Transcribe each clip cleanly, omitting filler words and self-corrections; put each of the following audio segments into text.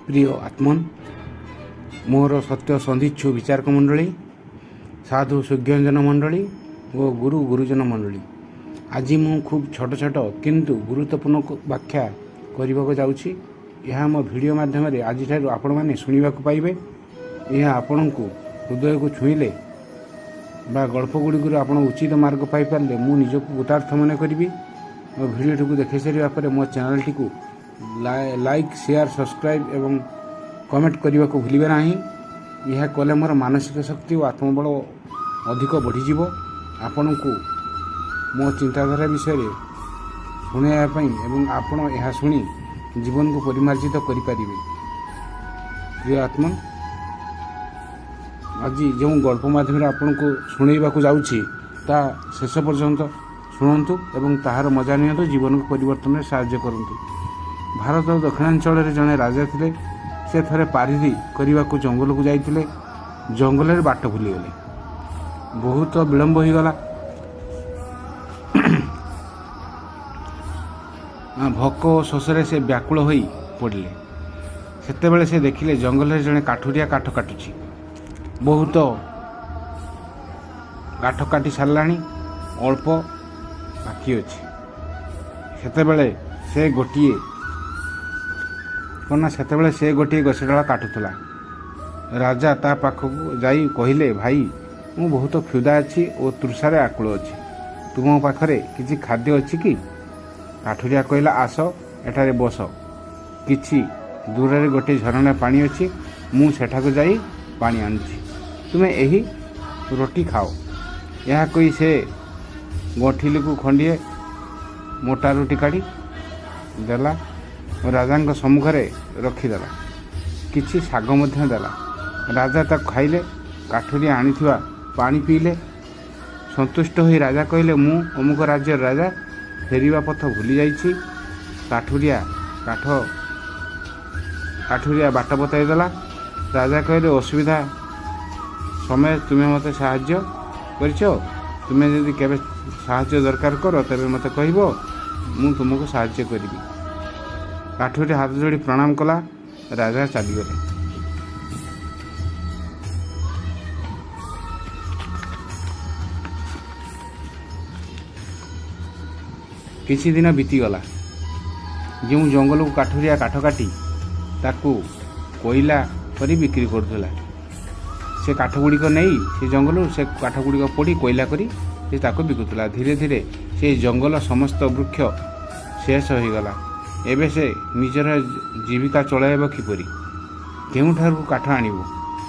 ପ୍ରିୟ ଆତ୍ମନ୍, ମୋର ସତ୍ୟ ସନ୍ଧିଚ୍ଛୁ ବିଚାରକ ମଣ୍ଡଳୀ, ସାଧୁ ସୁଜ୍ଞଜନ ମଣ୍ଡଳୀ ଓ ଗୁରୁ ଗୁରୁଜନ ମଣ୍ଡଳୀ, ଆଜି ମୁଁ ଖୁବ୍ ଛୋଟ ଛୋଟ କିନ୍ତୁ ଗୁରୁତ୍ୱପୂର୍ଣ୍ଣ ବ୍ୟାଖ୍ୟା କରିବାକୁ ଯାଉଛି। ଏହା ମୋ ଭିଡ଼ିଓ ମାଧ୍ୟମରେ ଆଜିଠାରୁ ଆପଣମାନେ ଶୁଣିବାକୁ ପାଇବେ। ଏହା ଆପଣଙ୍କୁ ହୃଦୟକୁ ଛୁଇଁଲେ ବା ଗଳ୍ପ ଗୁଡ଼ିକରୁ ଆପଣ ଉଚିତ ମାର୍ଗ ପାଇପାରିଲେ ମୁଁ ନିଜକୁ କୃତାର୍ଥ ମନେ କରିବି। ମୋ ଭିଡ଼ିଓଟିକୁ ଦେଖି ସାରିବା ପରେ ମୋ ଚ୍ୟାନେଲଟିକୁ ଲାଇକ୍, ସେୟାର, ସବସ୍କ୍ରାଇବ୍ ଏବଂ କମେଣ୍ଟ କରିବାକୁ ଭୁଲିବେ ନାହିଁ। ଏହା କଲେ ମୋର ମାନସିକ ଶକ୍ତି ଓ ଆତ୍ମବଳ ଅଧିକ ବଢ଼ିଯିବ। ଆପଣଙ୍କୁ ମୋ ଚିନ୍ତାଧାରା ବିଷୟରେ ଶୁଣାଇବା ପାଇଁ ଏବଂ ଆପଣ ଏହା ଶୁଣି ଜୀବନକୁ ପରିମାର୍ଜିତ କରିପାରିବେ। ପ୍ରିୟ ଆତ୍ମା, ଆଜି ଯେଉଁ ଗଳ୍ପ ମାଧ୍ୟମରେ ଆପଣଙ୍କୁ ଶୁଣାଇବାକୁ ଯାଉଛି, ତା ଶେଷ ପର୍ଯ୍ୟନ୍ତ ଶୁଣନ୍ତୁ ଏବଂ ତାହାର ମଜା ନିଅନ୍ତୁ। ଜୀବନକୁ ପରିବର୍ତ୍ତନରେ ସାହାଯ୍ୟ କରନ୍ତୁ। ଭାରତର ଦକ୍ଷିଣାଞ୍ଚଳରେ ଜଣେ ରାଜା ଥିଲେ। ସେ ଥରେ ପାରିଧି କରିବାକୁ ଜଙ୍ଗଲକୁ ଯାଇଥିଲେ। ଜଙ୍ଗଲରେ ବାଟ ଭୁଲିଗଲେ। ବହୁତ ବିଳମ୍ବ ହୋଇଗଲା। ଭୋକ ଓ ଶୋଷରେ ସେ ବ୍ୟାକୁଳ ହୋଇ ପଡ଼ିଲେ। ସେତେବେଳେ ସେ ଦେଖିଲେ, ଜଙ୍ଗଲରେ ଜଣେ କାଠୁରିଆ କାଠ କାଟୁଛି। ବହୁତ କାଠ କାଟି ସାରିଲାଣି, ଅଳ୍ପ ବାକି ଅଛି। ସେତେବେଳେ ସେ ଗୋଟିଏ କ'ଣ ନା ସେତେବେଳେ ସେ ଗୋଟିଏ ଗଛ ଡାଳ କାଟୁଥିଲା। ରାଜା ତା ପାଖକୁ ଯାଇ କହିଲେ, "ଭାଇ, ମୁଁ ବହୁତ କ୍ଷୁଧା ଅଛି ଓ ତୃଷାରେ ଆକୁଳ ଅଛି। ତୁମ ପାଖରେ କିଛି ଖାଦ୍ୟ ଅଛି କି?" କାଠୁରିଆ କହିଲା, "ଆସ, ଏଠାରେ ବସ। କିଛି ଦୂରରେ ଗୋଟିଏ ଝରଣା ପାଣି ଅଛି। ମୁଁ ସେଠାକୁ ଯାଇ ପାଣି ଆଣୁଛି। ତୁମେ ଏହି ରୋଟି ଖାଅ।" ଏହା କହି ସେ ଗଣ୍ଠିଲିକୁ ଖଣ୍ଡିଏ ମୋଟା ରୁଟି କାଢ଼ି ଦେଲା ଓ ରାଜାଙ୍କ ସମ୍ମୁଖରେ ରଖିଦେଲା। କିଛି ଶାଗ ମଧ୍ୟ ଦେଲା। ରାଜା ତାକୁ ଖାଇଲେ। କାଠୁରିଆ ଆଣିଥିବା ପାଣି ପିଇଲେ। ସନ୍ତୁଷ୍ଟ ହୋଇ ରାଜା କହିଲେ, "ମୁଁ ଅମୁକ ରାଜ୍ୟର ରାଜା। ଫେରିବା ପଥ ଭୁଲି ଯାଇଛି। କାଠୁରିଆ ବାଟ ବତାଇ ଦେଲା।" ରାଜା କହିଲେ, "ଅସୁବିଧା ସମୟ ତୁମେ ମୋତେ ସାହାଯ୍ୟ କରିଛ। ତୁମେ ଯଦି କେବେ ସାହାଯ୍ୟ ଦରକାର କର, ତେବେ ମୋତେ କହିବ। ମୁଁ ତୁମକୁ ସାହାଯ୍ୟ କରିବି।" କାଠୁରିଆ ହାତ ଯୋଡ଼ି ପ୍ରଣାମ କଲା। ରାଜା ଚାଲିଗଲେ। କିଛି ଦିନ ବିତିଗଲା। ଯେଉଁ ଜଙ୍ଗଲକୁ କାଠୁରିଆ କାଠ କାଟି ତାକୁ କୋଇଲା କରି ବିକ୍ରି କରୁଥିଲା, ସେ କାଠ ଗୁଡ଼ିକ ନେଇ ସେ ଜଙ୍ଗଲରୁ ସେ କାଠ ଗୁଡ଼ିକ ପୋଡ଼ି କୋଇଲା କରି ସେ ତାକୁ ବିକୁଥିଲା। ଧୀରେ ଧୀରେ ସେ ଜଙ୍ଗଲ ସମସ୍ତ ବୃକ୍ଷ ଶେଷ ହୋଇଗଲା। ଏବେ ସେ ନିଜର ଜୀବିକା ଚଳାଇବ କିପରି? କେଉଁଠାରୁ କାଠ ଆଣିବ?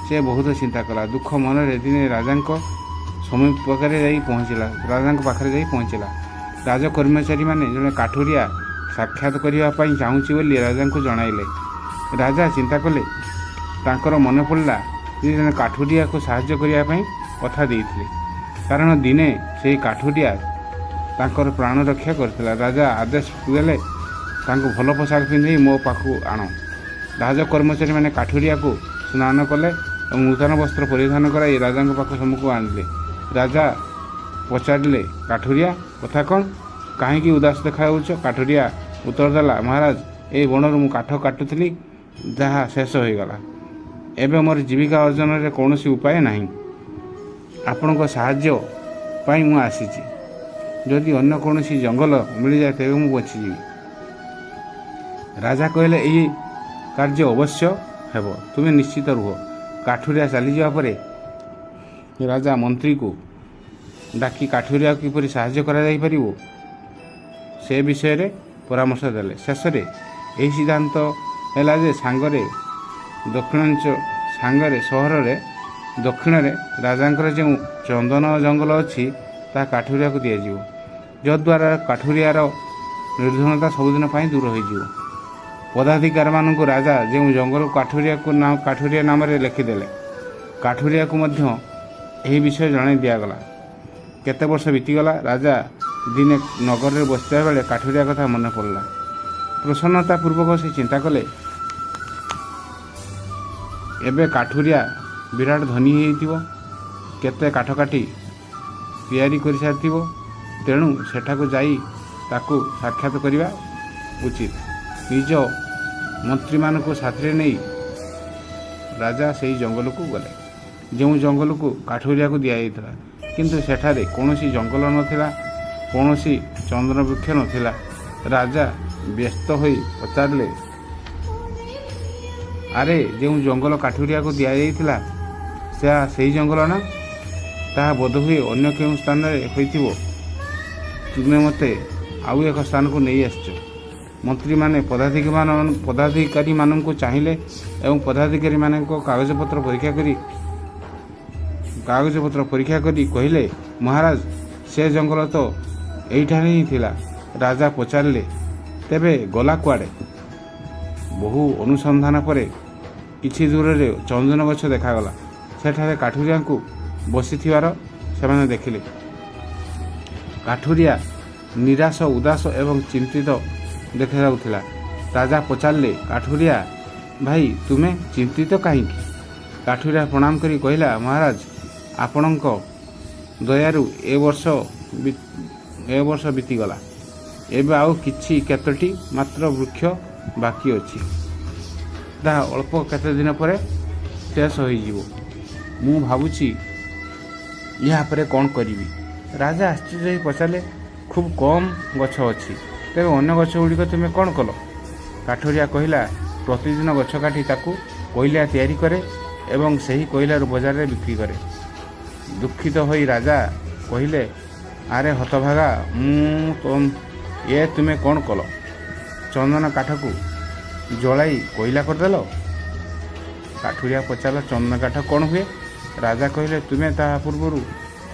ସେ ବହୁତ ଚିନ୍ତା କଲା। ଦୁଃଖ ମନରେ ଦିନେ ରାଜାଙ୍କ ସମୀପକରେ ଯାଇ ପହଞ୍ଚିଲା ରାଜାଙ୍କ ପାଖରେ ଯାଇ ପହଞ୍ଚିଲା। ରାଜ କର୍ମଚାରୀମାନେ ଜଣେ କାଠୁରିଆ ସାକ୍ଷାତ କରିବା ପାଇଁ ଚାହୁଁଛି ବୋଲି ରାଜାଙ୍କୁ ଜଣାଇଲେ। ରାଜା ଚିନ୍ତା କଲେ। ତାଙ୍କର ମନେ ପଡ଼ିଲା ଯେ ଜଣେ କାଠୁରିଆକୁ ସାହାଯ୍ୟ କରିବା ପାଇଁ କଥା ଦେଇଥିଲେ, କାରଣ ଦିନେ ସେହି କାଠୁରିଆ ତାଙ୍କର ପ୍ରାଣ ରକ୍ଷା କରିଥିଲା। ରାଜା ଆଦେଶ ଦେଲେ, "ତାଙ୍କୁ ଭଲ ପୋଷାକ ପିନ୍ଧେଇ ମୋ ପାଖକୁ ଆଣ।" ରାଜ କର୍ମଚାରୀମାନେ କାଠୁରିଆକୁ ସ୍ନାନ କଲେ ଏବଂ ନୂତନ ବସ୍ତ୍ର ପରିଧାନ କରାଇ ରାଜାଙ୍କ ପାଖ ସମ୍ମୁଖକୁ ଆଣିଲେ। ରାଜା ପଚାରିଲେ, "କାଠୁରିଆ, କଥା କ'ଣ? କାହିଁକି ଉଦାସ ଦେଖାଯାଉଛ?" କାଠୁରିଆ ଉତ୍ତର ଦେଲା, "ମହାରାଜ, ଏହି ବଣରୁ ମୁଁ କାଠ କାଟୁଥିଲି, ଯାହା ଶେଷ ହୋଇଗଲା। ଏବେ ମୋର ଜୀବିକା ଅର୍ଜନରେ କୌଣସି ଉପାୟ ନାହିଁ। ଆପଣଙ୍କ ସାହାଯ୍ୟ ପାଇଁ ମୁଁ ଆସିଛି। ଯଦି ଅନ୍ୟ କୌଣସି ଜଙ୍ଗଲ ମିଳିଯାଏ, ତେବେ ମୁଁ ବଞ୍ଚିଯିବି।" ରାଜା କହିଲେ, "ଏହି କାର୍ଯ୍ୟ ଅବଶ୍ୟ ହେବ। ତୁମେ ନିଶ୍ଚିତ ରୁହ।" କାଠୁରିଆ ଚାଲିଯିବା ପରେ ରାଜା ମନ୍ତ୍ରୀକୁ ଡାକି କାଠୁରିଆକୁ କିପରି ସାହାଯ୍ୟ କରାଯାଇପାରିବ, ସେ ବିଷୟରେ ପରାମର୍ଶ ଦେଲେ। ଶେଷରେ ଏହି ସିଦ୍ଧାନ୍ତ ହେଲା ଯେ ସାଙ୍ଗରେ ସହରରେ ଦକ୍ଷିଣରେ ରାଜାଙ୍କର ଯେଉଁ ଚନ୍ଦନ ଜଙ୍ଗଲ ଅଛି, ତାହା କାଠୁରିଆକୁ ଦିଆଯିବ, ଯଦ୍ୱାରା କାଠୁରିଆର ନିର୍ଧନତା ସବୁଦିନ ପାଇଁ ଦୂର ହୋଇଯିବ। ପଦାଧିକାରମାନଙ୍କୁ ରାଜା ଯେଉଁ ଜଙ୍ଗଲକୁ କାଠୁରିଆ ନାମରେ ଲେଖିଦେଲେ। କାଠୁରିଆକୁ ମଧ୍ୟ ଏହି ବିଷୟ ଜଣାଇ ଦିଆଗଲା। କେତେ ବର୍ଷ ବିତିଗଲା। ରାଜା ଦିନେ ନଗରରେ ବସିଥିବା ବେଳେ କାଠୁରିଆ କଥା ମନେ ପଡ଼ିଲା। ପ୍ରସନ୍ନତା ପୂର୍ବକ ସେ ଚିନ୍ତା କଲେ, ଏବେ କାଠୁରିଆ ବିରାଟ ଧନୀ ହେଇଥିବ, କେତେ କାଠ କାଟି ତିଆରି କରିସାରିଥିବ। ତେଣୁ ସେଠାକୁ ଯାଇ ତାକୁ ସାକ୍ଷାତ କରିବା ଉଚିତ। ନିଜ ମନ୍ତ୍ରୀମାନଙ୍କୁ ସାଥିରେ ନେଇ ରାଜା ସେହି ଜଙ୍ଗଲକୁ ଗଲେ, ଯେଉଁ ଜଙ୍ଗଲକୁ କାଠୁରିଆକୁ ଦିଆଯାଇଥିଲା। କିନ୍ତୁ ସେଠାରେ କୌଣସି ଜଙ୍ଗଲ ନଥିଲା, କୌଣସି ଚନ୍ଦନ ବୃକ୍ଷ ନଥିଲା। ରାଜା ବ୍ୟସ୍ତ ହୋଇ ପଚାରିଲେ, "ଆରେ, ଯେଉଁ ଜଙ୍ଗଲ କାଠୁରିଆକୁ ଦିଆଯାଇଥିଲା, ସେହା ସେହି ଜଙ୍ଗଲ ନା? ତାହା ବୋଧହୁଏ ଅନ୍ୟ କେଉଁ ସ୍ଥାନରେ ହୋଇଥିବ। ତୁମେ ମୋତେ ଆଉ ଏକ ସ୍ଥାନକୁ ନେଇ ଆସିଛ।" ମନ୍ତ୍ରୀମାନେ ପଦାଧିକାରୀମାନଙ୍କୁ ଚାହିଁଲେ ଏବଂ ପଦାଧିକାରୀମାନଙ୍କ କାଗଜପତ୍ର ପରୀକ୍ଷା କରି କହିଲେ, "ମହାରାଜ, ସେ ଜଙ୍ଗଲ ତ ଏଇଠାରେ ହିଁ ଥିଲା।" ରାଜା ପଚାରିଲେ, "ତେବେ ଗଲା କୁଆଡ଼େ?" ବହୁ ଅନୁସନ୍ଧାନ ପରେ କିଛି ଦୂରରେ ଚନ୍ଦନ ଗଛ ଦେଖାଗଲା। ସେଠାରେ କାଠୁରିଆଙ୍କୁ ବସିଥିବାର ସେମାନେ ଦେଖିଲେ। କାଠୁରିଆ ନିରାଶ, ଉଦାସ ଏବଂ ଚିନ୍ତିତ ଦେଖାଯାଉଥିଲା। ରାଜା ପଚାରିଲେ, "କାଠୁରିଆ ଭାଇ, ତୁମେ ଚିନ୍ତିତ କାହିଁକି?" କାଠୁରିଆ ପ୍ରଣାମ କରି କହିଲା, "ମହାରାଜ, ଆପଣଙ୍କ ଦୟାରୁ ଏ ବର୍ଷ ବିତିଗଲା। ଏବେ ଆଉ କିଛି କେତୋଟି ମାତ୍ର ବୃକ୍ଷ ବାକି ଅଛି। ତାହା ଅଳ୍ପ କେତେ ଦିନ ପରେ ଶେଷ ହୋଇଯିବ। ମୁଁ ଭାବୁଛି ଏହା ପରେ କ'ଣ କରିବି।" ରାଜା ଆଶ୍ଚର୍ଯ୍ୟ ହୋଇ ପଚାରିଲେ, "ଖୁବ୍ କମ୍ ଗଛ ଅଛି, ତେବେ ଅନ୍ୟ ଗଛ ଗୁଡ଼ିକ ତୁମେ କ'ଣ କଲ?" କାଠୁରିଆ କହିଲା, "ପ୍ରତିଦିନ ଗଛ କାଟି ତାକୁ କୋଇଲା ତିଆରି କରେ ଏବଂ ସେହି କୋଇଲାରୁ ବଜାରରେ ବିକ୍ରି କରେ।" ଦୁଃଖିତ ହୋଇ ରାଜା କହିଲେ, "ଆରେ ହତଭାଗା, ମୁଁ ତ ଏ ତୁମେ କ'ଣ କଲ? ଚନ୍ଦନ କାଠକୁ ଜଳାଇ କୋଇଲା କରିଦେଲ?" କାଠୁରିଆ ପଚାରିଲା, "ଚନ୍ଦନ କାଠ କ'ଣ ହୁଏ?" ରାଜା କହିଲେ, "ତୁମେ ତାହା ପୂର୍ବରୁ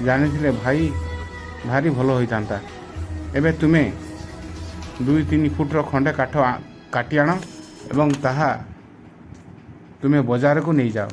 ଜାଣିଥିଲେ ଭାଇ ଭାରି ଭଲ ହୋଇଥାନ୍ତା। ଏବେ ତୁମେ 2-3 ଫୁଟର ଖଣ୍ଡେ କାଠ କାଟି ଆଣ ଏବଂ ତାହା ତୁମେ ବଜାରକୁ ନେଇଯାଅ।